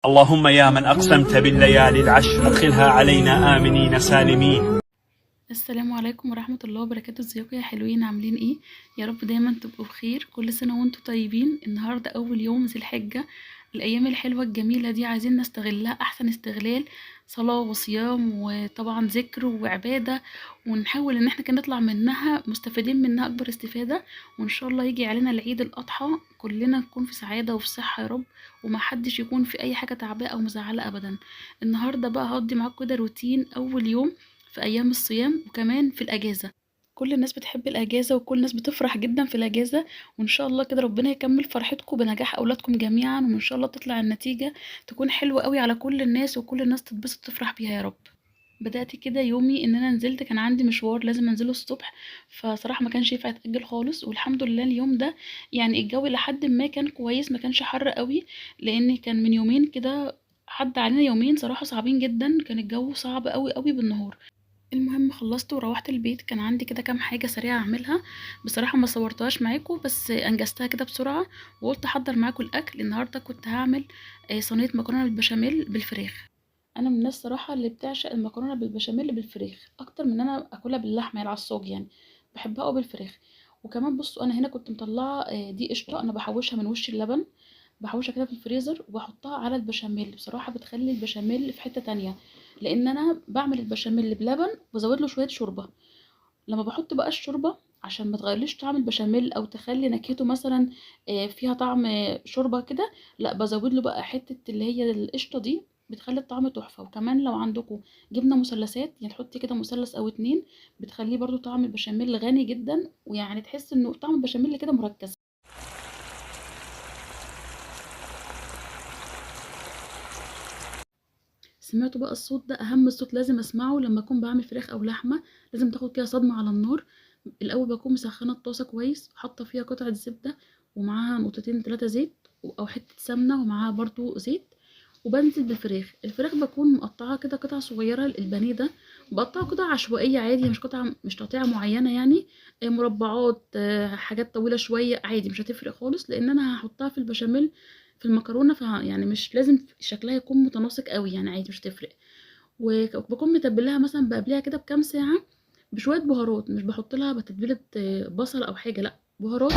اللهم يا من أقسمت بالليالي العشر أدخلها علينا آمنين سالمين. السلام عليكم ورحمة الله وبركاته. ازيكم يا حلوين؟ عاملين ايه؟ يا رب دايما تبقوا بخير. كل سنة وانتم طيبين. النهاردة اول يوم ذي الحجة، الايام الحلوة الجميلة دي عايزين نستغلها احسن استغلال، صلاة وصيام وطبعا ذكر وعبادة، ونحاول ان احنا كده نطلع منها مستفيدين منها اكبر استفادة. وان شاء الله يجي علينا العيد الاضحى كلنا نكون في سعادة وفي صحة يا رب، وما حدش يكون في اي حاجة تعباه او مزعلة ابدا. النهاردة بقى هقضي معاكم كده روتين اول يوم في ايام الصيام وكمان في الاجازة. كل الناس بتحب الاجازة وكل الناس بتفرح جدا في الاجازة، وان شاء الله كده ربنا يكمل فرحتكم بنجاح اولادكم جميعا، وان شاء الله تطلع النتيجة تكون حلوة قوي على كل الناس، وكل الناس تتبسط وتفرح بيها يا رب. بدأت كده يومي ان انا نزلت، كان عندي مشوار لازم انزله الصبح، فصراحة ما كانش ينفع يتأجل خالص. والحمد لله اليوم ده يعني الجو لحد ما كان كويس، ما كانش حر قوي، لان كان من يومين كده عدى علينا يومين صراحة صعبين جدا، كان الجو صعب قوي قوي بالنهار. المهم خلصت وروحت البيت، كان عندي كده كام حاجة سريعة اعملها، بصراحة ما صورتهاش معاكم بس انجزتها كده بسرعة، وقلت احضر معاكم الاكل. النهاردة كنت هعمل صينية مكرونة بالبشاميل بالفراخ. انا من الناس صراحة اللي بتعشق المكرونة بالبشاميل بالفراخ اكتر من ان انا اكلها باللحمة يعني على الصاج، يعني بحبها قوي بالفراخ. وكمان بصوا انا هنا كنت مطلعة دي قشطة، انا بحوشها من وش اللبن، بحوشها كده في الفريزر وبحطها على البشاميل. بصراحة بتخلي البشاميل في حتة تانية، لان انا بعمل البشاميل بلبن وبزود له شوية شوربة. لما بحط بقى الشوربة عشان ما تغيرليش طعم البشاميل او تخلي نكهته مثلا فيها طعم شوربة كده، لا بزود له بقى حتة اللي هي القشطة دي، بتخلي الطعم تحفة. وكمان لو عندكم جبنة مثلثات، يعني تحطي كده مثلث او اتنين، بتخليه برضو طعم البشاميل غني جدا، ويعني تحس انه طعم البشاميل كده مركز. سمعتوا بقى الصوت ده؟ اهم صوت لازم اسمعه لما اكون بعمل فراخ او لحمه، لازم تاخد كده صدمة على النار. الاول بكون مسخنه الطاسه كويس، حاطه فيها قطعه زبدة ومعاها نقطتين 3 زيت او حتة سمنه ومعاها برضو زيت، وبنزل بالفراخ. الفراخ بكون مقطعه كده قطع صغيرة، البانيه ده بقطعه قطع عشوائية عادي، مش تقطيعه معينة، يعني مربعات، حاجات طويلة شوية عادي، مش هتفرق خالص، لان انا هحطها في البشاميل في المكرونه، يعني مش لازم شكلها يكون متناسق قوي، يعني عادي مش هتفرق. وبكون متبلاها مثلا بقبلها كده بكام ساعة بشوية بهارات، مش بحط لها بتتبيله بصل او حاجة، لا بهارات،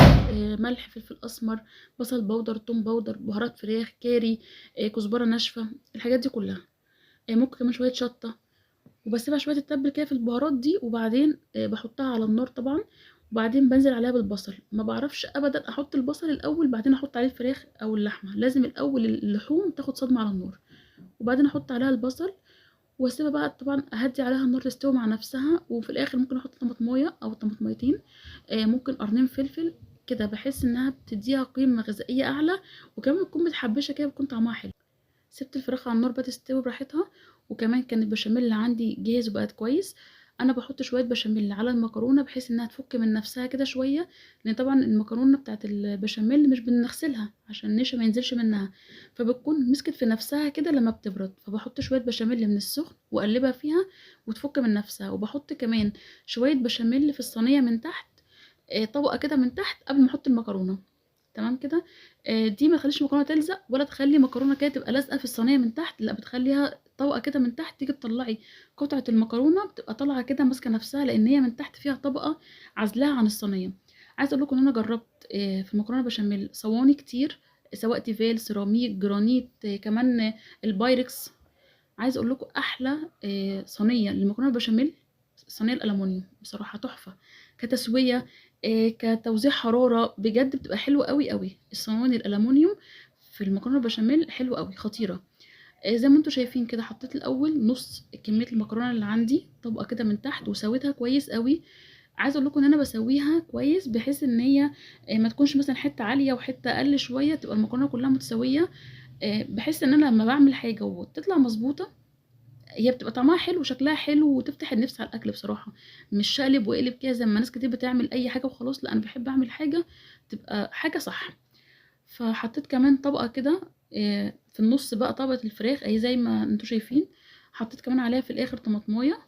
ملح، فلفل اسمر، بصل بودر، توم بودر، بهارات فراخ، كاري، كزبره ناشفة، الحاجات دي كلها، ممكن كمان شوية شطه، وبسيبها شوية تتبل كده في البهارات دي، وبعدين بحطها على النار طبعا، وبعدين بنزل عليها بالبصل. ما بعرفش ابدا احط البصل الاول بعدين احط عليه الفراخ او اللحمة، لازم الاول اللحوم تاخد صدمة على النار، وبعدين احط عليها البصل، واسيبها بقى طبعا اهدي عليها النار تستوي مع نفسها. وفي الاخر ممكن احط طماطمايه او طماطميتين، ممكن قرنين فلفل كده، بحس انها بتديها قيمة غذائية اعلى، وكمان بتكون متحبشه كده، بتكون طعمها حلو. سبت الفراخ على النار بقى تستوي براحتها، وكمان كان البشاميل اللي عندي جاهز وبقت كويس. انا بحط شوية بشاميل على المكرونه بحيث انها تفك من نفسها كده شوية، لان طبعا المكرونه بتاعت البشاميل مش بنغسلها عشان النشا ما ينزلش منها، فبتكون مسكت في نفسها كده لما بتبرد. فبحط شوية بشاميل من السخن واقلبها فيها وتفك من نفسها. وبحط كمان شوية بشاميل في الصينية من تحت، طبقه كده من تحت قبل ما احط المكرونه. تمام كده. دي ما تخليش المكرونه تلزق، ولا تخلي مكرونه كده تبقى لازقه في الصينية من تحت، لا بتخليها طبقه كده من تحت، تيجي تطلعي قطعه المكرونه بتبقى طالعه كده ماسكه نفسها، لان هي من تحت فيها طبقه عازلاها عن الصينية. عايزه اقول لكم ان انا جربت في المكرونه بشاميل صواني كتير، سواء تيفال، سيراميك، جرانيت، كمان البايركس. عايزه اقول لكم احلى صينية للمكرونه بشاميل صينية الالومنيوم، بصراحة تحفة كتسويه، كتوزيع حرارة، بجد بتبقى حلوة قوي قوي. الصواني الالومنيوم في المكرونه بشاميل حلوة قوي، خطيرة. زي ما انتم شايفين كده حطيت الاول نص كمية المكرونه اللي عندي طبقه كده من تحت، وسويتها كويس قوي. عايزه اقول لكم ان انا بسويها كويس بحيث ان هي ما تكونش مثلا حتة عالية وحتة اقل شوية، تبقى المكرونه كلها متساوية، بحيث ان انا لما بعمل حاجة وتطلع مظبوطة هي بتبقى طعمها حلو وشكلها حلو وتفتح النفس على الاكل بصراحة، مش شقلب وقلب كده زي ما ناس كتير بتعمل اي حاجة وخلاص. لا انا بحب اعمل حاجة تبقى حاجة صح. فحطيت كمان طبقه كده في النص بقى طبقه الفراخ اهي زي ما انتوا شايفين، حطيت كمان عليها في الاخر طماطمايه.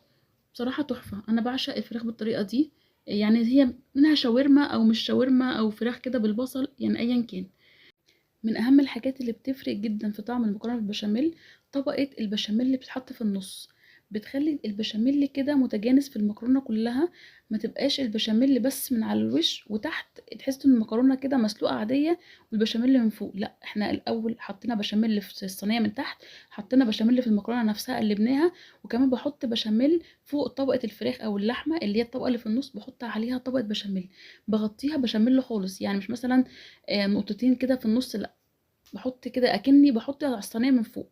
بصراحة تحفة، انا بعشق الفراخ بالطريقة دي، يعني هي منها شاورما او مش شاورما او فراخ كده بالبصل، يعني ايا كان. من اهم الحاجات اللي بتفرق جدا في طعم المكرونه بالبشاميل طبقه البشاميل اللي بتتحط في النص، بتخلي البشاميل كده متجانس في المكرونه كلها، ما تبقاش البشاميل بس من على الوش وتحت تحس ان المكرونه كده مسلوقة عادية والبشاميل من فوق. لا، احنا الاول حطينا بشاميل في الصينية من تحت، حطينا بشاميل في المكرونه نفسها قلبناها، وكمان بحط بشاميل فوق طبقه الفراخ او اللحمة اللي هي الطبقة اللي في النص، بحط عليها طبقه بشاميل، بغطيها بشاميل خالص، يعني مش مثلا نقطتين كده في النص، لا بحط كده اكني بحط على الصينية من فوق.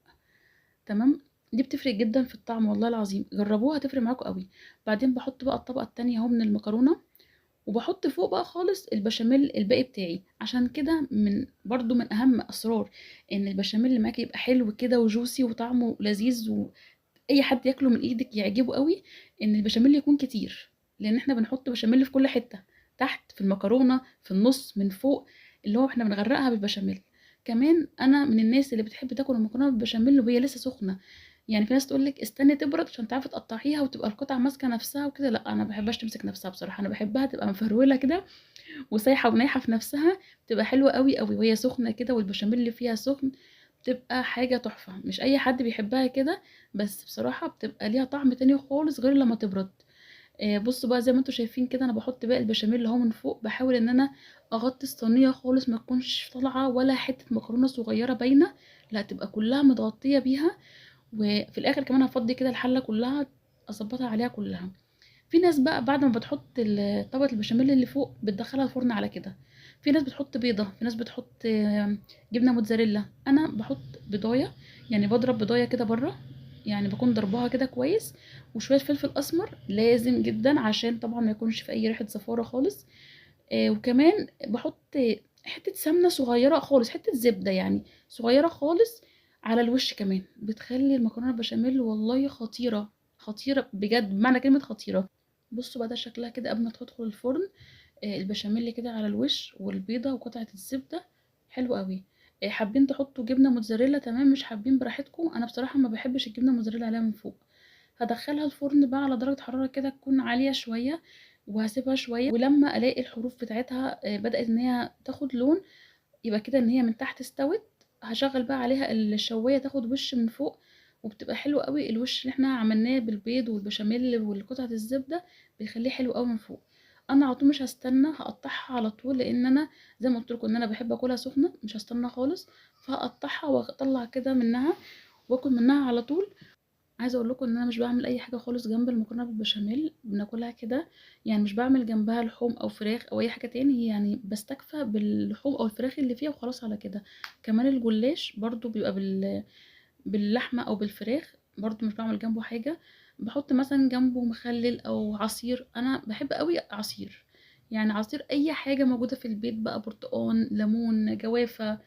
تمام، دي بتفرق جدا في الطعم والله العظيم، جربوها هتفرق معاكم قوي. بعدين بحط بقى الطبقة التانية اهو من المكرونه، وبحط فوق بقى خالص البشاميل الباقي بتاعي. عشان كده من برضو من اهم اسرار ان البشاميل اللي معاكي يبقى حلو كده وجوسي وطعمه لذيذ واي حد ياكله من ايدك يعجبه قوي، ان البشاميل يكون كتير، لان احنا بنحط بشاميل في كل حتة، تحت في المكرونه، في النص، من فوق، اللي هو احنا بنغرقها بالبشاميل. كمان انا من الناس اللي بتحب تاكل المكرونه بالبشاميل وهي لسه سخنة، يعني في ناس تقول لك استني تبرد عشان تعرفي تقطعيها وتبقى القطعة ماسكه نفسها وكده، لا انا ما بحبهاش تمسك نفسها بصراحة، انا بحبها تبقى مفروله كده وسايحه ونايحه في نفسها، بتبقى حلوة قوي قوي وهي سخنة كده والبشاميل اللي فيها سخن، بتبقى حاجة تحفة. مش اي حد بيحبها كده، بس بصراحة بتبقى ليها طعم تاني خالص غير لما تبرد. بصوا بقى زي ما انتم شايفين كده انا بحط باقي البشاميل اهو من فوق، بحاول ان انا اغطي الصينية خالص، ما تكونش طالعه ولا حتة مكرونه صغيرة باينة، لا تبقى كلها متغطيه بيها. وفي الاخر كمان هفضي كده الحلة كلها اظبطها عليها كلها. في ناس بقى بعد ما بتحط طبقه البشاميل اللي فوق بتدخلها الفرن على كده، في ناس بتحط بيضة، في ناس بتحط جبنه موتزاريلا. انا بحط بيضايه، يعني بضرب بيضايه كده بره، يعني بكون ضربها كده كويس، وشوية فلفل اسمر لازم جدا عشان طبعا ما يكونش في اي ريحه زفاره خالص. وكمان بحط حتة سمنه صغيرة خالص، حتة زبدة يعني صغيرة خالص على الوش كمان، بتخلي المكرونه البشاميل والله خطيرة خطيرة بجد، بمعنى كلمة خطيرة. بصوا بقى ده شكلها كده قبل ما تدخل الفرن، البشاميل كده على الوش والبيضة وقطعه الزبدة، حلو قوي. حابين تحطوا جبنه موتزاريلا تمام، مش حابين براحتكم، انا بصراحة ما بحبش الجبنة موتزاريلا عليها من فوق. هدخلها الفرن بقى على درجه حرارة كده تكون عالية شوية، وهسيبها شوية، ولما الاقي الحروف بتاعتها بدات ان هي تاخد لون، يبقى كده ان هي من تحت استوت. هشغل بقى عليها الشوايه تاخد وش من فوق، وبتبقى حلوة قوي. الوش اللي احنا عملناه بالبيض والبشاميل والقطعه الزبدة بيخليه حلو قوي من فوق. انا على طول مش هستنى، هقطعها على طول، لان انا زي ما قلت لكم ان انا بحب اكلها سخنة، مش هستنى خالص، فهقطعها واطلع كده منها واكل منها على طول. عايزه اقول لكم ان انا مش بعمل اي حاجة خالص جنب المكرونه بالبشاميل، بناكلها كده يعني، مش بعمل جنبها لحوم او فراخ او اي حاجة تاني، يعني بستكفى باللحوم او الفراخ اللي فيها وخلاص على كده. كمان الجلاش برضو بيبقى باللحمه او بالفراخ، برضو مش بعمل جنبه حاجة، بحط مثلا جنبه مخلل او عصير. انا بحب قوي عصير، يعني عصير اي حاجة موجودة في البيت بقى، برتقان، ليمون، جوافه،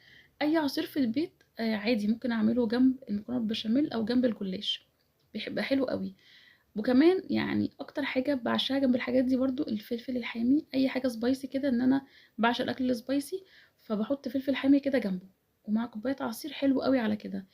اي عصير في البيت عادي ممكن اعمله جنب المكرونه بالبشاميل او جنب الجلاش، بيبقى حلو قوي. وكمان يعني اكتر حاجة بعشقها جنب الحاجات دي برضو الفلفل الحامي، اي حاجة spicy كده، ان انا بعشق الاكل ال spicy، فبحط فلفل حامي كده جنبه ومع كوباية عصير حلو قوي على كده.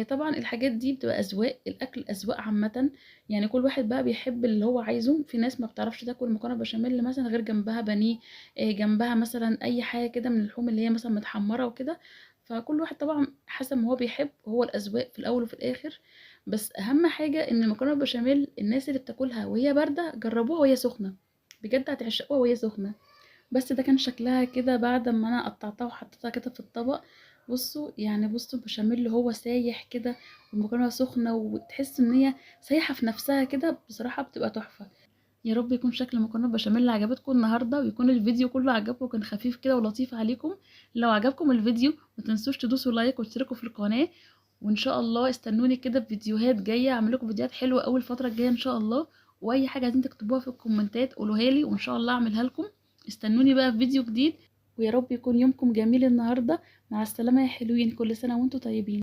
طبعا الحاجات دي بتبقى اذواق، الاكل اذواق عامة، يعني كل واحد بقى بيحب اللي هو عايزه. في ناس ما بتعرفش تاكل مكرونه بشاميل مثلا غير جنبها بانيه، جنبها مثلا اي حاجة كده من اللحوم اللي هي مثلا متحمره وكده، فكل واحد طبعا حسب ما هو بيحب، هو الاذواق في الاول وفي الاخر. بس اهم حاجة ان المكرونه بالبشاميل الناس اللي بتاكلها وهي باردة جربوها وهي سخنة، بجد هتعشقوها وهي سخنة. بس ده كان شكلها كده بعد ما انا قطعتها وحطيتها كده في الطبق. بصوا يعني، بصوا البشاميل اللي هو سايح كده والمكرونه سخنة، وتحس ان هي سايحه في نفسها كده، بصراحة بتبقى تحفة. يا رب يكون شكل المكرونه بالبشاميل اللي عجبتكم النهارده، ويكون الفيديو كله عجبكم وكان خفيف كده ولطيف عليكم. لو عجبكم الفيديو ما تنسوش تدوسوا like وتشتركوا في القناة، وان شاء الله استنوني كده في فيديوهات جاية، اعمل لكم فيديوهات حلوة اول فترة الجاية ان شاء الله. واي حاجة عايزين تكتبوها في الكومنتات قولوها لي وان شاء الله اعملها لكم. استنوني بقى في فيديو جديد، ويا رب يكون يومكم جميل النهارده. مع السلامة يا حلوين، كل سنة وانتم طيبين.